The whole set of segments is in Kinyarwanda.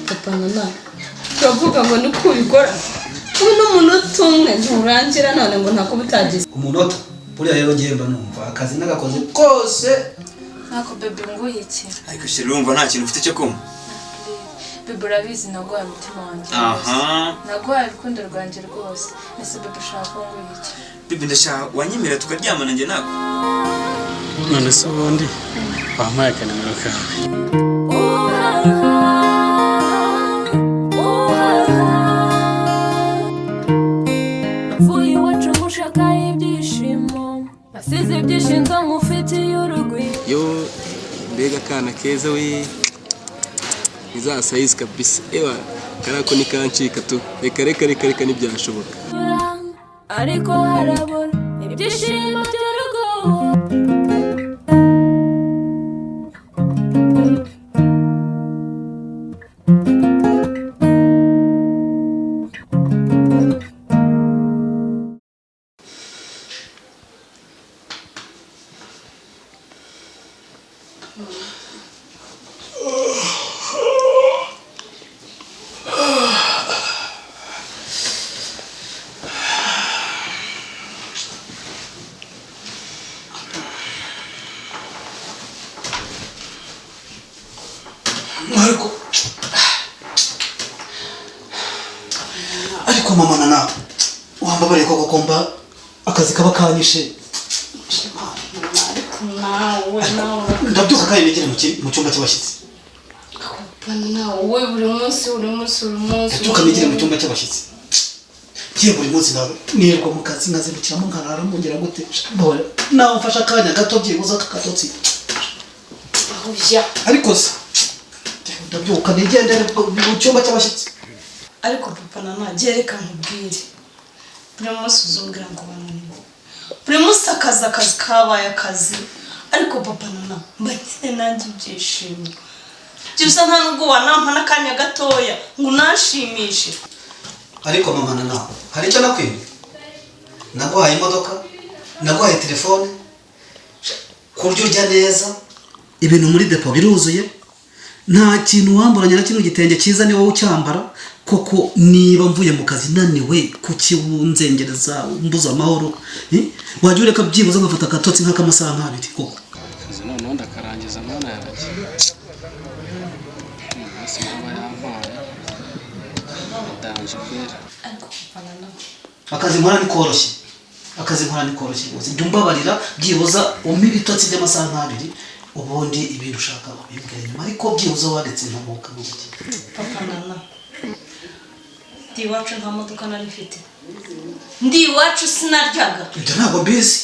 Papa na turavuga ngo niko ubikora, ubu n'umunota umwe nturangira, none ngo ntako utagize. Umunota buriya rero ngiye mba numva akazi nagakoze kose. Ntako bébé, nguhe iki? Ariko chérie, urumva nta kintu ufite cyo kunywa? Bébé, urabizi, naguhaye umutima wanjye wose. Naguhaye urukundo rwanjye rwose. Ese bébé, ushaka ko nguhe iki? Bébé, ndashaka wanyemerera tukaryamana njye nawe. None se ubundi wampaye akanimero kawe? Uhaha, uhaha. Mvuye iwacu ngushaka ibyishimo, nasize ibyishimo nkufitiye urugwiro. Yo, mbega akana keza we! Ni za size kabisa. Ewa, kariya ko nikancika tu. Reka reka reka reka, ntibyashoboka. Ariko harabura ibyishimo by'urugo. Ariko mama nana, wambabariye koko komba akazi kaba kanyishe. Ariko nawe Ndabyuka kandi nigire mu cyumba cy'abashyitsi. Papa, nawe wowe, buri munsi, buri munsi, buri munsi. Ndabyuka nigire mu cyumba cy'abashyitsi. Ngiye buri munsi nawe nirirwa mu kazi, nkazindukiramo, nkararamo, ngira gute? Mbabarira, nawe mfashe akanya gato, byibuze aka katotsi. Oya. Ariko se ndabyuka nigendere mu cyumba cy'abashyitsi. Ariko papa nana, reka nkubwire, buri munsi uzumbwira ngo bananiwe, buri munsi akazi, akazi kabaye akazi. Ariko papa nana, mba nkeneye nanjye ibyishimo byibuze. Nta nubwo wanampa n'akanya gatoya ngo unanshimishe. Ariko mama nana, hari icyo nakwimye? Naguhaye imodoka, naguhaye telefone, kurya urya neza, ibintu muri depo biruzuye, nta kintu wambaranye na kino gitenge cyiza ni wowe ucyambara. Koko niba mvuye mu kazi naniwe, kuki wunzengereza, mbuza amahoro? Eh? Wajya ureka byibuze ngafata akatotsi nk'akamasaha nk'abiri koko. Akazi noneho ndakarangiza, mwana yanjye. Umunsi nkaba yampaye danger kweri. Ariko papa nana, Akazi nkora ni koroshye, akazi nkora ni koroshye rwose. Jya umbabarira byibuza umpe ibitotsi by'amasaha nk'abiri, ubundi ibintu ushaka ubimbwira nyuma, ariko byibuze wanditse ntamuka n'ubuki. Papa nana, ndi iwacu nta modoka nari mfite, ndi iwacu sinaryaga. Ibyo ntabwo mbizi.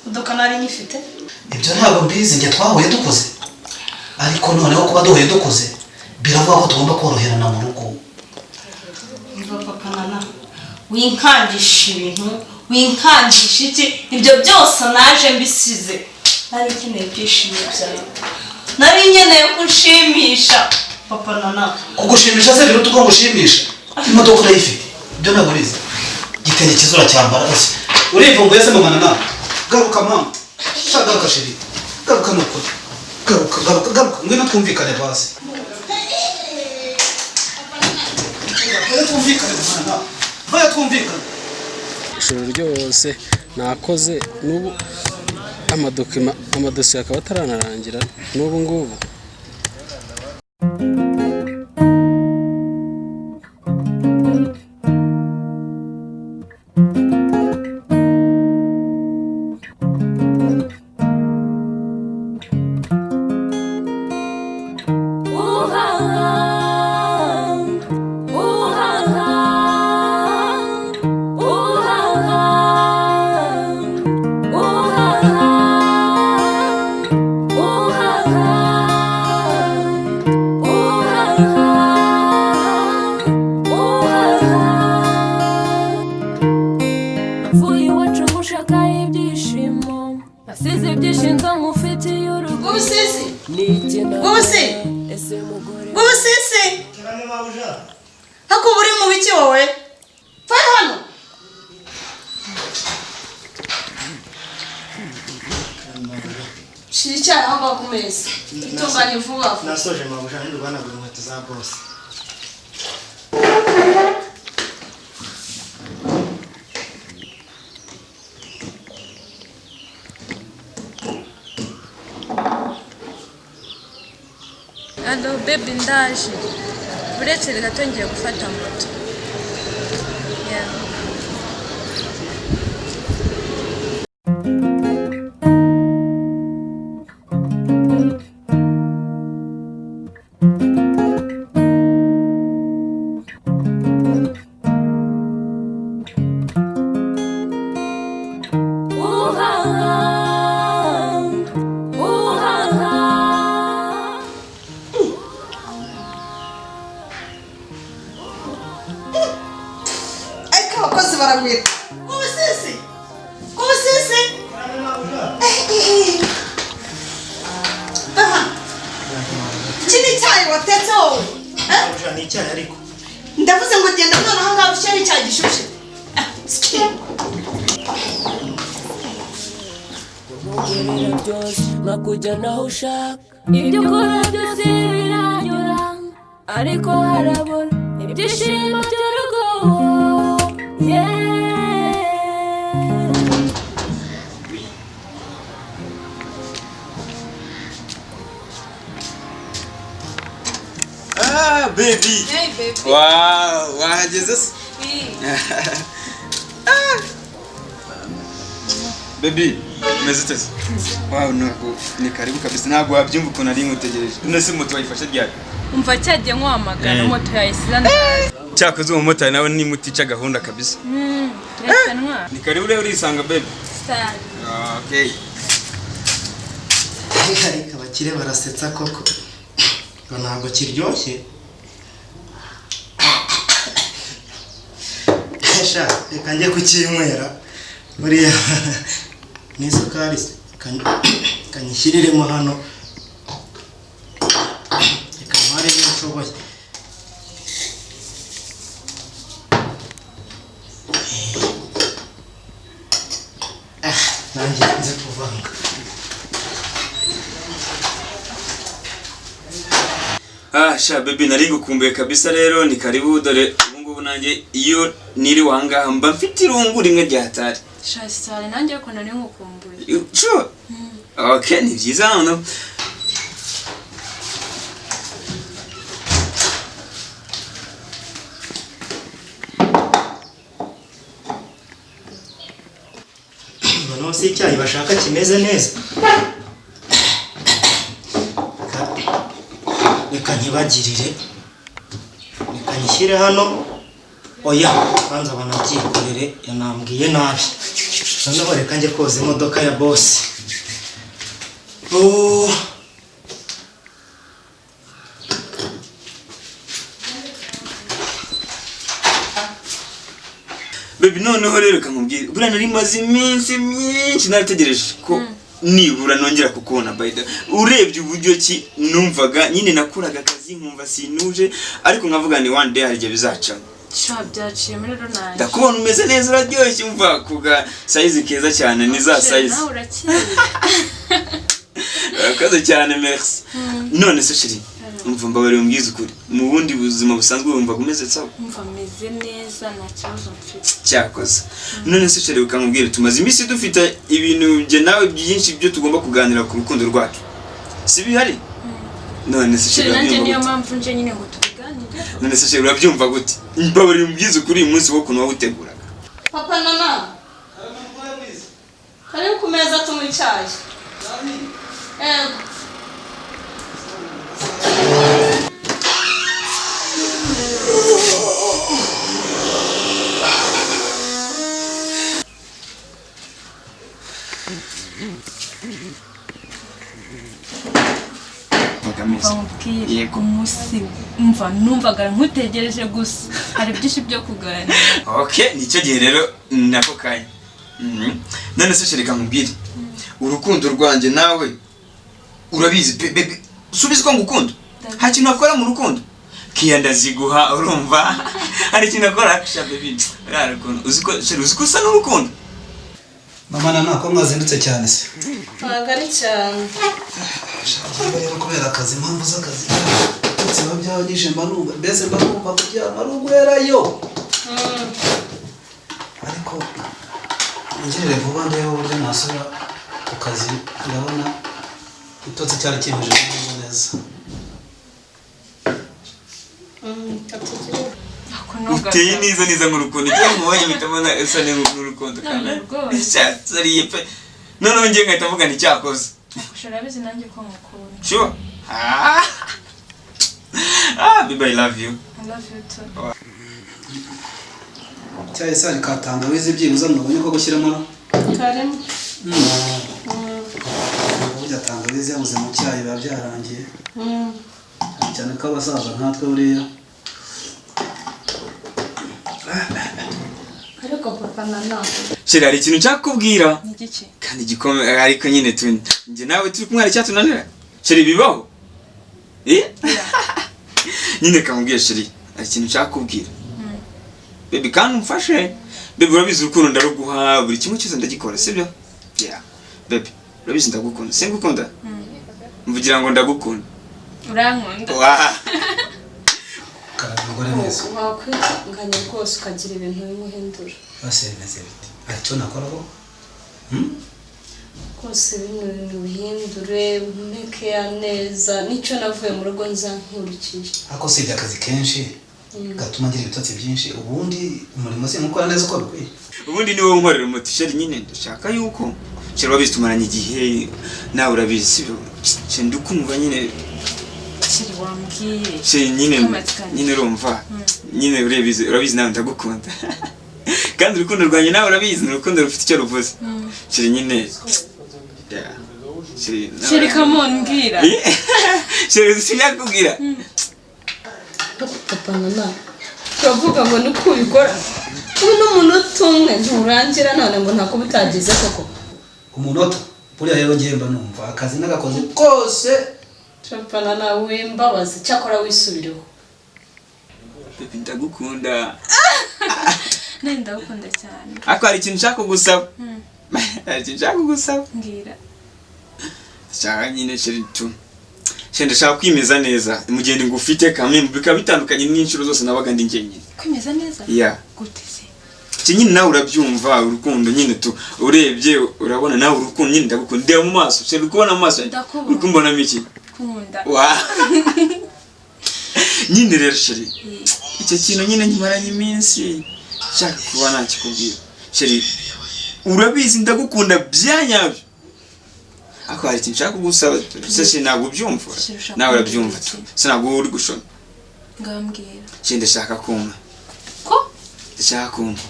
Imodoka nari nyifite. Ibyo ntabwo mbizi. Njye twahuye dukuze, ariko noneho kuba duhuye dukuze biravuga ko tugomba koroherana mu rugo. Umva papa nana, winkangisha ibintu, winkangisha iki, ibyo byose naje mbisize. Nari nkeneye ibyishimo byawe, nari nkeneye ko unshimisha, papa nana. Kugushimisha se biruta uko ngushimisha? Imodoka urayifite, ibyo ntabwo ubizi? Igitenge cyiza uracyambara. Ese urivumbuye se? Mama nana, garuka mama. Sha, garuka chérie, garuka nukuri, garuka, garuka, garuka, ngwino twumvikane basi. Oya, twumvikane mama nana, oya, twumvikane. Ijoro ryose nakoze, n'ubu amadocuments, amadosiye akaba ataranarangira n'ubu ngubu. Uhaha, uhaha, uhaha, uhaha, uhaha, uhaha, uhaha. Mvuye iwacu ngushaka ibyishimo, nasize ibyishimo nkufitiye urugo. Bw'ubusisi, bw'ubusi, bw'ubusisi, hako uba uri mu biki wowe? Vayo hano. Shira icyayi aho ngaho ku meza, itunganye vuba vuba. Nasoje mabuja, ndi guhanagura inkweto za boss. Allo baby, ndaje, uretse gato ngiye gufata moto. Yeah. Uhaha, uhaha. Ariko abakozi baragwira kubusisi kubusisi. Aha, iki ni icyayi watetse wowe, eh? Mabuja, ni icyayi ariko. Ndavuze ngo genda noneho ngaho ushyire icyayi gishushe. Ah, siki. Gukorera byose nkakujyana aho ushaka, ibyo ukora byose biranyura, ariko harabura ibyishimo by'urugo, yeah. Ah, baby. Hey baby. Wow, wahageze se? Ah. Baby, umeze ute se? Wow, ntabwo ni karibu kabisa, ntabwo wabyumva ukuntu nari nkutegereje. None se moto wayifashe ryari? Umva, cyagiye nkuhamagara, moto yahise izana. Cyakoze uwo mumotari nawe nimutica gahunda kabisa. Reka ntwara. Ni karibu rero, urisanga baby. Star. Okay. Ariko abakire barasetsa koko, ngo ntabwo kiryoshye. Sha, reka njye kukinywera, buriya n'isukari kanyishyiriremo hano. Reka ntware niyo nshoboye. Ah, nanjye nze kuvanga. Ah, sha baby, nari ngukumbuye kabisa. Rero ni karibu, dore ubu ngubu nanjye iyo niri ahangaha mba mfite irungu rimwe rya hatari. Sha sare, nanjye ariko nari nkukumbuye. Sure. Okay, ni byiza noneho. Noneho si icyayi bashaka kimeze neza. Reka ntibagirire, reka nyishyire hano. Oya, banza banabyikorere, yanambwiye nabi. Noneho reka njye koza imodoka ya boss. Oh. Baby, noneho rero reka nkubwire, buriya nari maze iminsi myinshi narategereje ko nibura nongera kukubona. By the way, urebye uburyo ki numvaga nyine nakoraga akazi nkumva sinuje, ariko nkavuga ni one day hari igihe bizacamo. Sha, byaciyemo rero nanjye. Ndakubona umeze neza, uraryoshye, umva kuga size keza cyane, ni za size. Nawe urakeye. Urakoze cyane, merci. None se chérie, umva, mbabarira umbwize ukuri, mu bundi buzima busanzwe wumva umeze sawa? Umva, meze neza, nta kibazo mfite. Cyakoze none se chérie, ukamubwira, tumaze iminsi dufite ibintu njye nawe byinshi byo tugomba kuganira ku rukundo rwacu, si bihari? None se Chérie, chérie, nanjye urabyumva niyo gute? mpamvu nje nyine ngo tubiganireho. None se chérie, urabyumva gute? Mbabarira umbwize ukuri, uyu munsi wo ukuntu wawuteguraga. Papa, nana karibu ku meza, tunywa icyayi. Yego. Umva nkubwire, umunsi, umva, numvaga nkutegereje gusa, hari byinshi byo kuganira. Okay, nicyo gihe rero nako kanya. None se chérie, nkubwire, urukundo rwanjye nawe urabizi pe baby, subiza ko ngukunda, nta kintu akora mu rukundo kiya ndaziguha. Urumva hari ikintu akora sha baby, uriya rukundo, uzi ko chérie, uzi ko usa n'urukundo. Mama na ntako mwazindutse cyane se? Ntabwo ari cyane. Rero kubera akazi, impamvu z'akazi, ndetse biba byabanyije, mba numva mbese mba numva kuryama ari uguherayo, ariko ngirire vuba ndebe uburyo nasubira ku kazi. Ndabona itotsi cyari kimeje neza neza. Uteye neza neza nk'urukundo. Iyo mubonye mpita mbona usa n'urukundo kandi Rwose. sariye pe. Noneho njye nkahita mvuga nti cyakoze. Urabizi nanjye ko ngukunda. Sure. Ah, ah baby, I love you. I love you too. Cyayi sari ka tangawizi byibuze mwabonye ko gushyiramo? Karimo. Burya tangawizi yabuze mu cyayi biba byarangiye, cyane ko abasaza nkatwe buriya. Ariko papa na Chéri, hari ikintu nshaka kukubwira. Ni igiki? Kandi gikomeye, ariko nyine tu njye nawe turi kumwe hari icyatunanira. Chéri, bibaho eh nyine kamubwiye. Chéri, hari ikintu nshaka kukubwira baby, kandi umfashe. Baby, urabizi urukundo ndaruguha, buri kimwe cyose ndagikora, sibyo? Yeah baby, urabizi ndagukunda, singukunda? Mvugira ngo ndagukunda. Urankunda. Wa Umugore mwiza. Wakwihanganye rwose ukagira ibintu bimuhindura. Bose bimeze bite? Hari icyo nakoraho? Rwose bino bintu bihindure mpekeya neza, nicyo navuye mu rugo nza nkurikiye. Ariko usibye akazi kenshi gatuma ngira ibitotsi byinshi, ubundi umurimo sinkukora neza uko bikwiye. Ubundi ni wowe unkorera umuti. Chéri, nyine ndashaka yuko, chéri, urabizi tumaranye igihe, nawe urabizi, sibyo? Chéri, ndikumva nyine. Chéri, wambwiye. Chéri, nyine Kamatsiko. Nyine urumva nyine urabizi, urabizi nawe ndagukunda, kandi urukundo rwanjye nawe urabizi ni urukundo rufite icyo ruvuze. Chéri, nyine yeah. Chéri, nawe. Chéri, come on, mbwira. Chéri, sinakubwira. Papa na turavuga ngo niko ubikora ubu n'umunota umwe nturangira, none ngo ntako butagize koko. Umunota buriya rero ngiye mba numva akazi nagakoze kose. Papa na wimbabazi, cyakora wisubireho. Baby, ndagukunda. Nanjye ndagukunda cyane. Ariko hari ikintu nshaka kugusaba, hari ikintu nshaka kugusaba. Mbwira. Ndashaka nyine, chéri, tu chéri, ndashaka kwimeza neza mu gihe ngufite kamwe, bikaba bitandukanye n'inshuro zose nabaga ndi njyenyine. Kwimeza neza? Yeah. Gute se? Iki nyine nawe urabyumva, urukundo nyine tu urebye urabona nawe urukundo nyine ndagukunda. Ndeba mu maso, chéri, uri kubona mu maso yanjye? Ndakubona. Uri kumbonamo iki? Kunda. Wa nyine rero chéri, icyo kintu nyine nkimaranye iminsi nshaka kuba nakikubwira. Chéri, urabizi ndagukunda bya nyabyo, ariko hari ikintu nshaka kugusaba se. Chéri, ntabwo ubyumva? Chéri, ushaka Nawe urabyumva. kumbwira iki? Se ntabwo uri gushona? Ngambwira. Chéri, ndashaka kumpa. Ko? Ndashaka kumpa.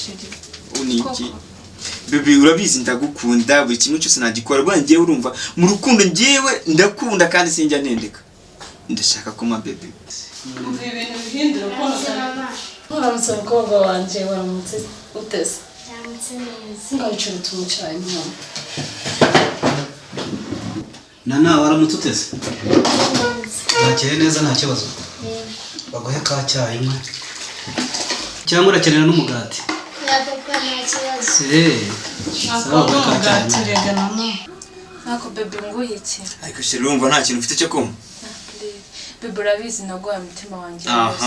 Chéri. Ubu ni iki? Baby, urabizi ndagukunda, buri kimwe cyose nagikora. Bwa njyewe urumva mu rukundo njyewe ndakunda kandi sinjya ntendeka. Ndashaka kumpa, baby. Umva, ibintu bihindura uramutse mukobwa wanjye, waramutse uteze? Ndamutse neza. Ngaho icara tumucaye mwana. Nana, waramutse uteze? Nakeye neza, nta kibazo. Baguhe ka cyayi imwe cyangwa urakenera n'umugati? Ya papa, nta kibazo. Eh, sawa, baguhe ka cyayi Umugati imwe. rega nana. Ntako baby, nguhe iki? Ariko chéri, urumva nta kintu ufite cyo kumpa? Baby, urabizi naguhaye umutima wanjye wose.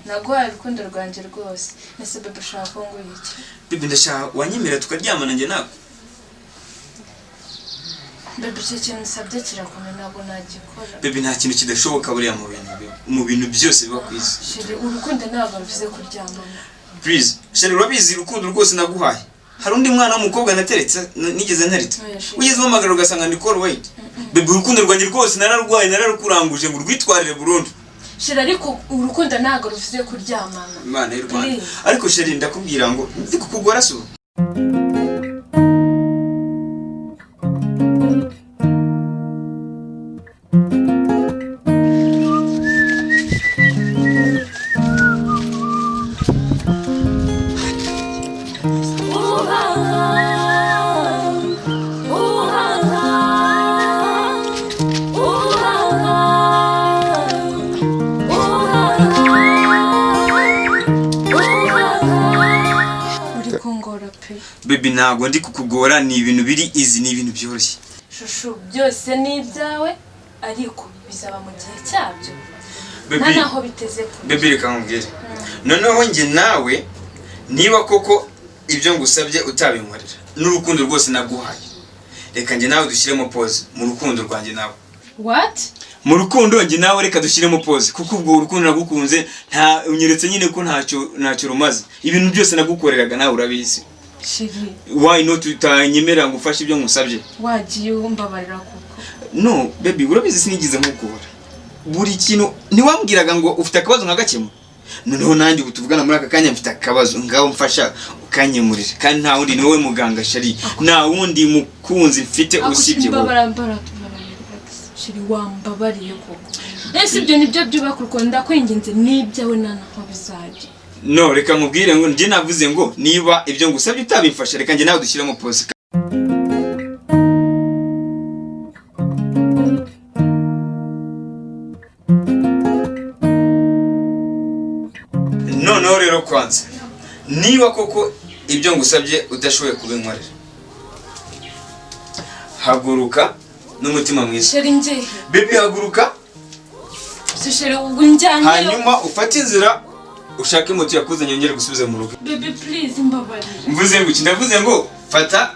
Naguhaye urukundo rwanjye rwose. Ese baby, ushaka ko nguha iki? Baby, ndashaka wanyemerera tukaryamana njye nawe. Baby, icyo kintu usabye kirakomeye, ntabwo nagikora. Baby, nta kintu kidashoboka buriya mu bintu byose biba ku isi. Chéri, urukundo ntabwo ruvuze kuryamana. Please chéri, urabizi urukundo rwose naguhaye. Hari undi mwana w'umukobwa nateretse nigeze nteretse? Oya, chéri. Wigeze umpamagara ugasanga ndi call wait? Baby, urukundo rwanjye rwose nararwaye, nararukuranguje ngo urwitwarire burundu. Chéri, ariko urukundo ntabwo ruvuze kuryamana. Imana y'u Rwanda. Please. Ariko chéri, ndakubwira ngo ndi kukugora si ubu. Uri kungora. Baby, ntabwo ndi kukugora, ni ibintu biri easy, ni ibintu byoroshye. Chouchou, byose ni ibyawe, ariko bizaba mu gihe cyabyo, nta Baby, naho biteze kure. Baby, reka nkubwire. Noneho njye nawe, niba koko ibyo ngusabye utabinkorera n'urukundo rwose naguhaye, reka njye nawe dushyiremo pause mu rukundo rwanjye nawe. What? Mu rukundo njye nawe, reka dushyiremo pause, kuko ubwo urukundo nagukunze nta unyeretse nyine ko ntacyo rumaze. Ibintu byose nagukoreraga nawe urabizi. Chéri. Why not utanyemera ngo ufashe ibyo ngusabye? Wagiye umbabarira koko? No baby, urabizi sinigeze nkugora. Buri kintu ntiwambwiraga ngo ufite akabazo nkagakemura? Noneho nanjye ubu tuvugana muri aka kanya mfite akabazo, ngaho mfasha ukanyemurira. Kandi nta wundi, ni wowe muganga chéri, nta wundi mukunzi mfite usibye wowe. Mbabara, mbabara, tubabarira. Chéri, wambabariye koko? Ese ibyo nibyo byubaka urukundo? Ndakwinginze, n'ibyawe nta naho bizajya. No, reka nkubwire ngo njye navuze ngo niba ibyo ngusabye utabimfasha, reka njye nawe dushyiremo pause. Noneho rero kwanza, niba koko ibyo ngusabye udashoboye kubinkorera, haguruka n'umutima mwiza. Chéri, njyehe? Baby, haguruka. Se chéri, ubwo njyanyeyo? Hanyuma ufate inzira ushake moto yakuzanye, yongere gusubiza mu rugo. Baby, please, mbabarira. Mvuze ngo iki? Ndavuze ngo fata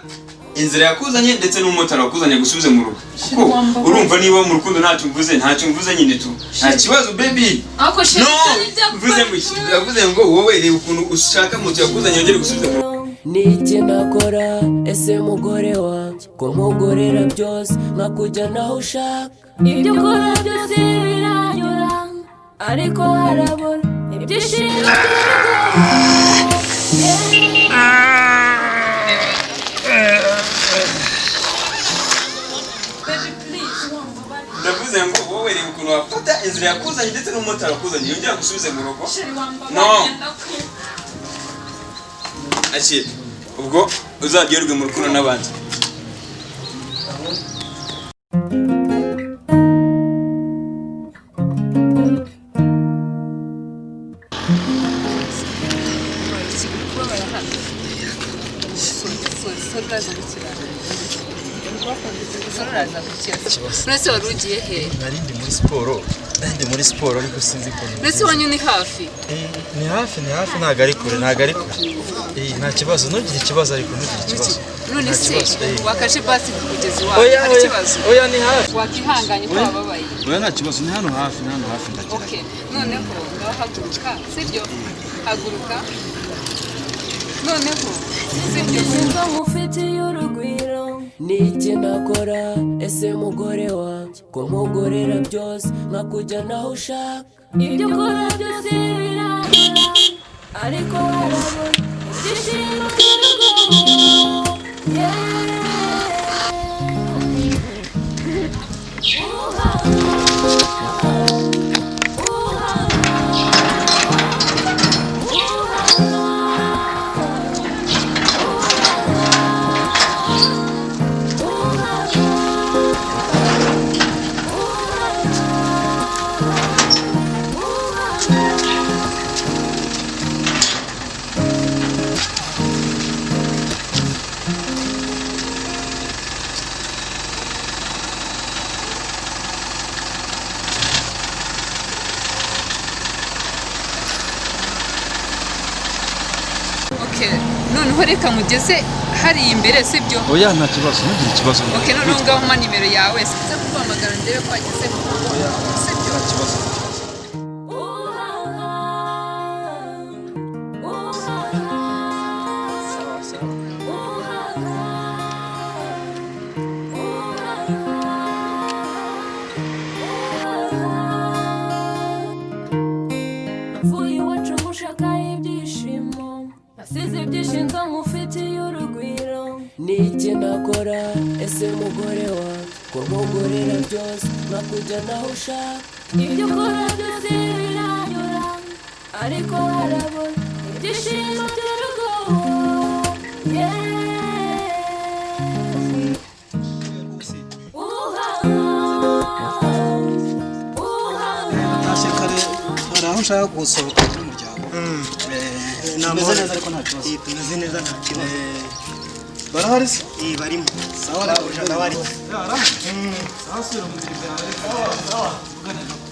inzira yakuzanye ndetse n'umumotari wakuzanye gusubize mu rugo, kuko urumva niba mu rukundo ntacyo mvuze, ntacyo mvuze nyine tu, nta kibazo baby. Ariko chéri, No, ibyo mvuze ngo iki? Ndavuze ngo wowe reba ukuntu ushaka moto yakuzanye yongere gusubiza mu rugo. Niki nakora ese mugore wanjye, ko nkugorera byose nkakujyana aho ushaka? Ibyo ukora byose biranyura, ariko harabura ibyishimo by'urugo. Baby, please, wambabariye. Ndavuze ngo wowe reba ukuntu wafata inzira yakuzanye ndetse n'umumotari wakuzanye yongera gusubize mu rugo. Chéri, No. wambabariye, ndakwinginze. Akira, ubwo uzaryoherwe mu rukundo n'abandi. None wari ugiye he? Nari ndi muri siporo, nari ndi muri siporo, ariko sinzi ukuntu. None iwanyu ni hafi? Ni hafi, ni hafi, ntabwo ari kure, ntabwo ari kure. Nta kibazo, ntugire ikibazo, ariko ntugire ikibazo. None Nta se kibazo. Wakaje basi kugeza iwawe? Oya, Hari oya, ikibazo? oya, ni hafi. Wakihanganye ko wababaye? Oya, nta kibazo, ni hano hafi, ni hano hafi, ndagera. Okay, noneho ngaho haguruka, sibyo? Haguruka noneho, sibyo? Sinzi ngufitiye urugwiro. Niki nakora ese mugore wanjye, ko nkugorera byose nkakujyana aho ushaka? Ibyo ukora byose biranyura, ariko harabura ibyishimo by'urugo. Yeah. Okay, noneho reka mugeze hariya imbere, sibyo? Oya, nta kibazo, ntugire ikibazo. Okay, noneho ngaho mpa nimero yawe, sinza kuguhamagara ndebe ko wageze mu rugo, sibyo? Nta kibazo. Mvuye iwacu ngushaka ibyishimo, nasize ibyishimo ngufitiye urugwiro. Niki nakora ese mugore wanjye, ko nkugorera byose nkakujyana aho ushaka? Ibyo ukora byose biranyura, ariko harabura ibyishimo by'urugo. Yeah. Ntashye kare, hari aho nshaka gusohoka n'umuryango. Ni Tumeze amahoro. neza ariko nta kibazo. Tumeze neza nta kibazo. Barahari se? Barimo. Sawa. Babuja nawe ari. Sawa, sura mu mirimo yawe. Sawa sawa. Tuvugane nabo.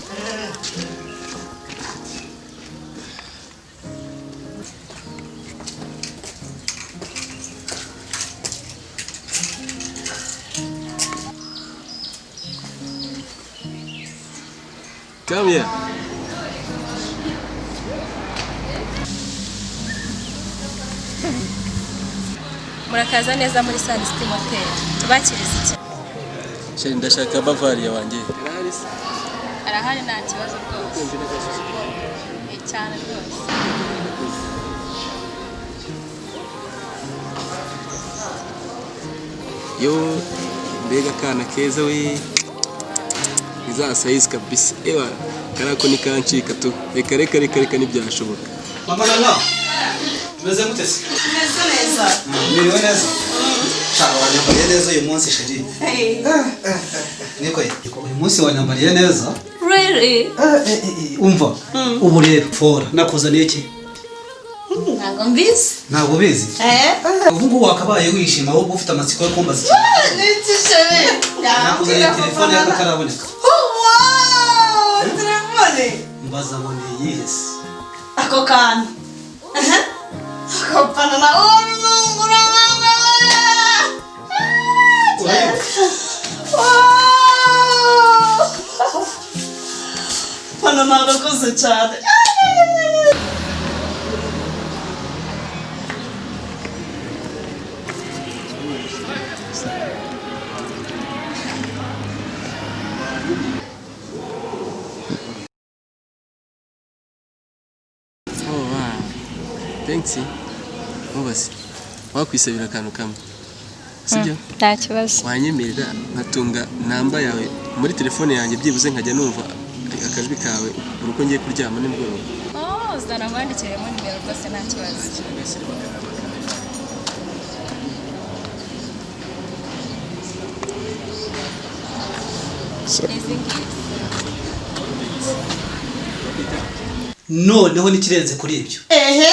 Come here. Murakaza neza muri Sun City Motel. Tubakiriza iki? Chérie, ndashaka Bavaria wanjye. Arahari nta kibazo rwose. Ni cyane rwose. Yo, mbega akana keza we. Ni za size kabisa. Ewa, karako nikancika tu. Reka reka reka reka, ntibyashoboka. Mama Nana, tumeze mute se? Tumeze neza. Miriwe neza. Sha, wanyambariye neza uyu munsi, chérie. Niko ye, uyu munsi wanyambariye neza. Really? Umva, ubu rero fora nakuzaniye iki? Ntabwo mbizi. Ntabwo ubizi? Eh? Ubu ngubu wakabaye wishima, ahubwo ufite amatsiko yo kumbaza ikintu. Niki, chérie? Nakuzaniye telefone y'akataraboneka. Wow! Telefone! Mbaza ngo ni iyihe se? Ako kantu. Ako panana. Oh, urabona. Urayumva? Wow! Panana, urakoze cyane. Oh, wow. Thanks. Mubaze. Wakwisabira akantu kamwe. Sibyo? Nta kibazo. Wanyemerera nkatunga namba yawe muri telefone yanjye, byibuze nkajya numva akajwi kawe buri uko ngiye kuryama nimugoroba? Oh, zana nkwandikiremo nimero rwose, nta kibazo. Izi ngizi. Noneho n'ikirenze kuri ibyo, Ehe?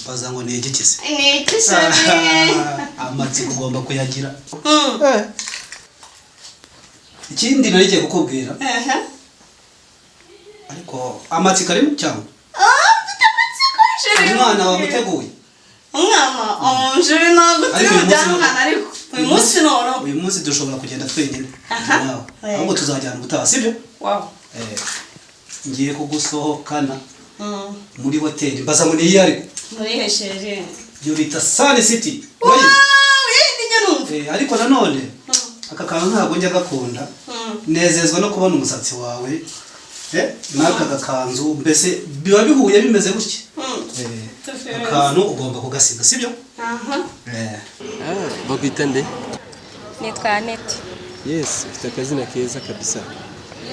mbaza ngo ni igiki se? Niki, chérie? Amatsiko ugomba kuyagira. Ikindi nari ngiye kukubwira, Ehe. ariko amatsiko arimo cyangwa? Ah, mfite amatsiko, chérie. Umwana wamuteguye? Umwana, chérie, ntabwo turi Ariko uyu munsi bujyane umwana, ariko uyu munsi noneho. Uyu munsi dushobora kugenda twenyine Aha. nawe, ahubwo tuzajyana ubutaha, sibyo? Wow. Ngiye kugusohokana muri hoteli. Mbaza ngo ni iyi ariko. Muri he, chérie? Iyo bita Sun City. Wow, Urayizi? iyi njya numva. Ariko nanone aka kantu ntabwo njya gakunda. Nezezwa no kubona umusatsi wawe n'aka gakanzu, mbese biba bihuye bimeze gutya. Akantu ugomba kugasiga, sibyo? Aha. Ah, bakwita nde? Nitwa Annette. Yes, ufite akazina keza kabisa.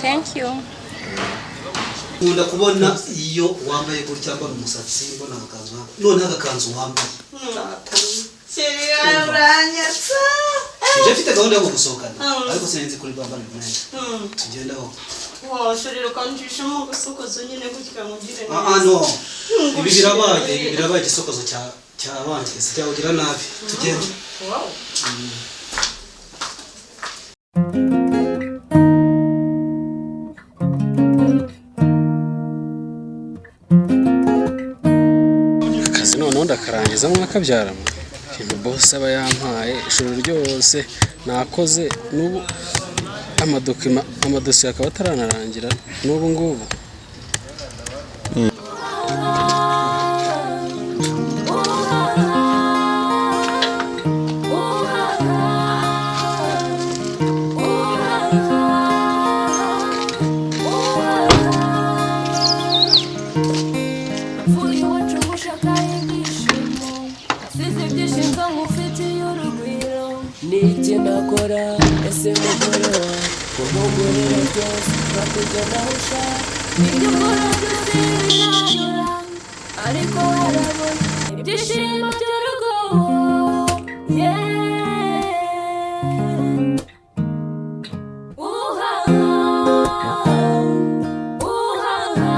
Thank you. Nkunda kubona iyo wambaye gutya, mbona umusatsi, mbona agakanzu wawe, noneho agakanzu wambaye. Chérie, uranyatsa. Nje mfite gahunda yo kugusohokana, ariko sinzi kuri bwambara imyenda. Tugendaho. Wow, chérie, ukanjishamo gusokoza nyine gutya ngugire. Ah ah, no, ibi birabaye, ibi birabaye igisokozo cya cyabangiza cyawugira nabi. Tugende. Wow. Akazi noneho ndakarangiza mwakabyaramo. Ibintu boss aba yampaye ijoro ryose nakoze, n'ubu amadokima, amadosiye akaba ataranarangira n'ubu ngubu. Mvuye iwacu ngushaka ibyishimo, nasize ibyishimo nkufitiye urugwiro. Niki nakora ese mugore wawe, ko nkugurira byose nkakugena aho ushaka? Ibyo ukora byose biranyura, ariko warabona ibyishimo by'urugo, yeah. Uhaha, uhaha,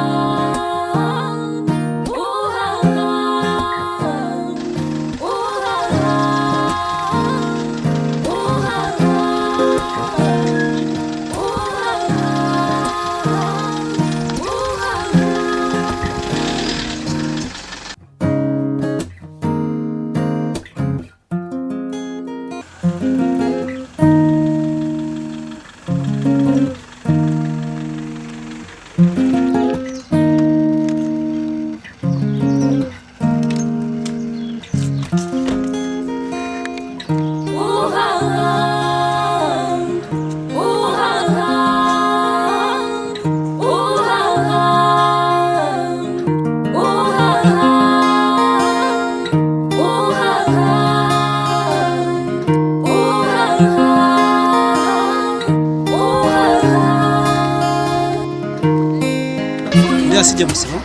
Uriya si James no?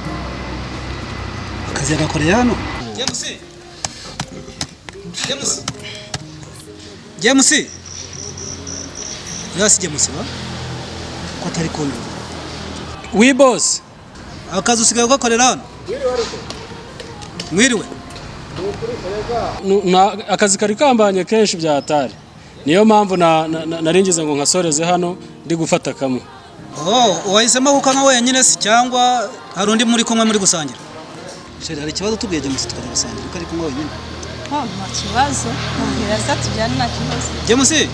Akazi yagakoreye hano. James. James. James. Uriya si James ba? Ko atari kunyumva. Oui boss. Akazi usigaye ugakorera hano? Mwiriwe. Akazi kari kambanye kenshi bya hatari. Niyo mpamvu naringize ngo nkasoreze hano ndi gufata kamwe. Oh, wahisemo gukanywa wenyine se cyangwa hari undi muri kumwe muri gusangira? Chéri, hari ikibazo tubwiye James tukajya gusangira uko ari kunywa wenyine. Oh, nta kibazo. Mubwira se tujyane nta kibazo. James,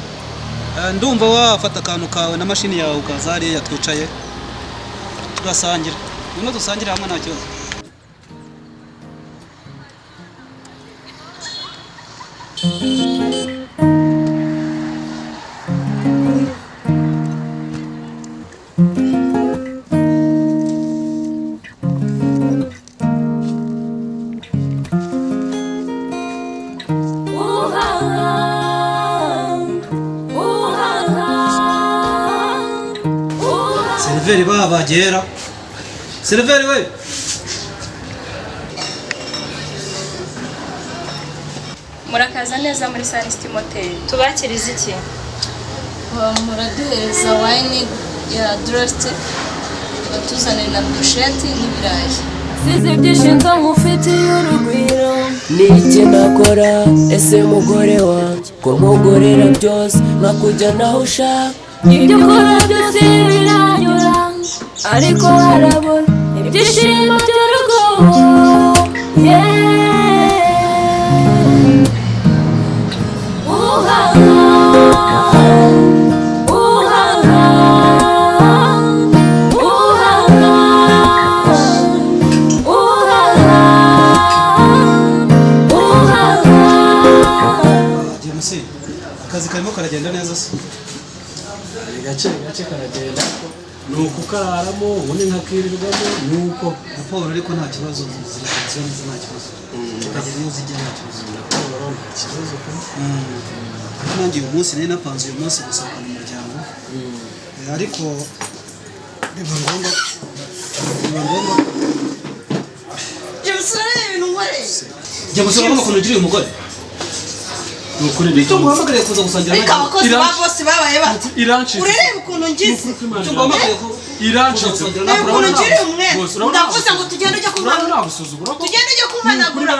ndumva wafata akantu kawe na mashini yawe ukaza hariya twicaye tugasangira. Ngwino dusangire hamwe nta kibazo. Serveri babagera. Serveri we. Murakaza neza muri Sun City Motel. Tubakiriza iki? Muraduhereza wine ya Drost, batuzanire na brochette n'ibirayi. Size ibyishimo nkufitiye urugwiro. Niki nakora ese mugore wanjye ko nkugurira byose nkakujyana aho ushaka. Ibyo ukora byose biranyura ariko harabura ibyishimo by'urugo. James, akazi karimo karagenda neza se? Gake gake karagenda, ni ukukararamo ubundi nkakirirwamo nuko. Raporo ariko nta kibazo, ziragenze neza nta kibazo. Tukagera iyo zijya nta kibazo. Raporo nta kibazo pe. Nanjye uyu munsi nari napanze uyu munsi gusohokana umuryango. Ariko biba ngombwa. James, urareba ibintu nkoreye. James, urabona ukuntu ugiriye umugore? Icyo nguhamagariye kuza gusangira Ariko abakozi ba bosi babaye bate? Irancitse. Urareba ukuntu ngize? Icyo nguhamagariye Irancitse. Reba ukuntu ngiriye umwete. Ndavuze ngo tugende ujye kumpanagura. Nagusuzugura ko. Tugende ujye kumpanagura.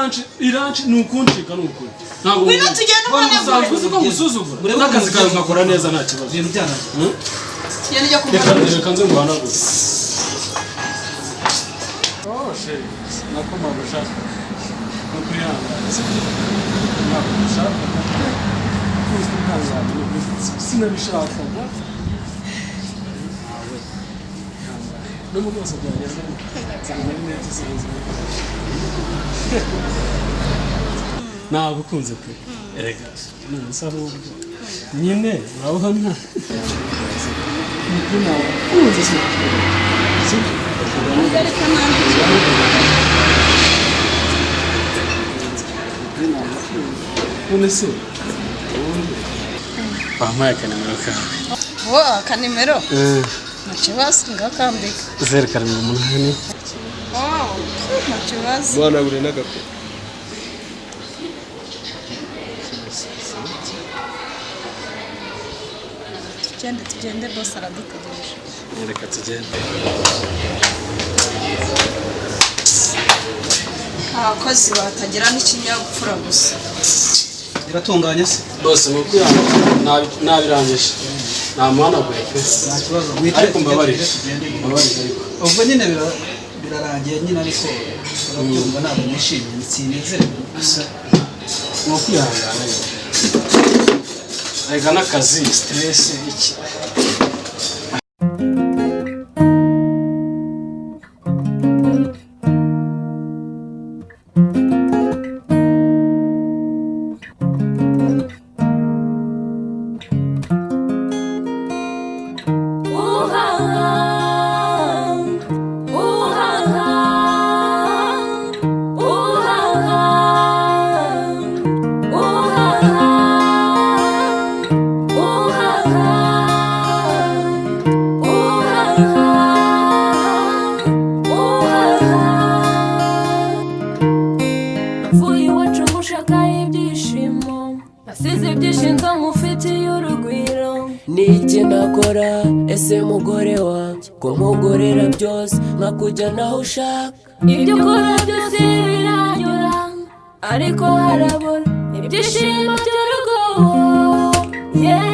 Iranci ni ukuncika ni ukuri. Ntabwo Ngwino tugende umpanagure. Usanzwe uzi ko ngusuzugura. N'akazi kawe nkakora neza nta kibazo. Ibintu byarangiye. Tugende ujye kumpanagura. Reka nze nguhanagure. Oh chéri, nakomagusha. Ni ukwihangana. Ntabwo ushaka. Sinabishakaga. No mu bwose byageze neza sinzi. Nagukunze pe. Erega none ahubwo nyine urabona nibyo nagukunze sibyo? None se ubundi wampaye akanimero kawe? Wo akanimero? Nta kibazo, ngakambika. 078. Oh, nta kibazo. Bwana buri n'agapo. Tugende tugende boss aradutegereje. Reka tugende. Abakozi batagira n'ikinyabupfura gusa. Biratunganye se? Bose ni ukwihangana, nabirangije. Namuhanaguye pe. Nta kibazo. Ariko mbabarire. Mbabarire ariko. Ubwo nyine birarangiye nyine ariko urabyumva ntabwo nishimye sinezerewe. Ni ukwihangana nyine. Erega n'akazi, stress iki. Uhaha. nakora, ese mugore wanjye, ko nkugorera byose nkakujyana aho ushaka? Ibyo ukora byose biranyura, ariko harabura ibyishimo by'urugo, yeah.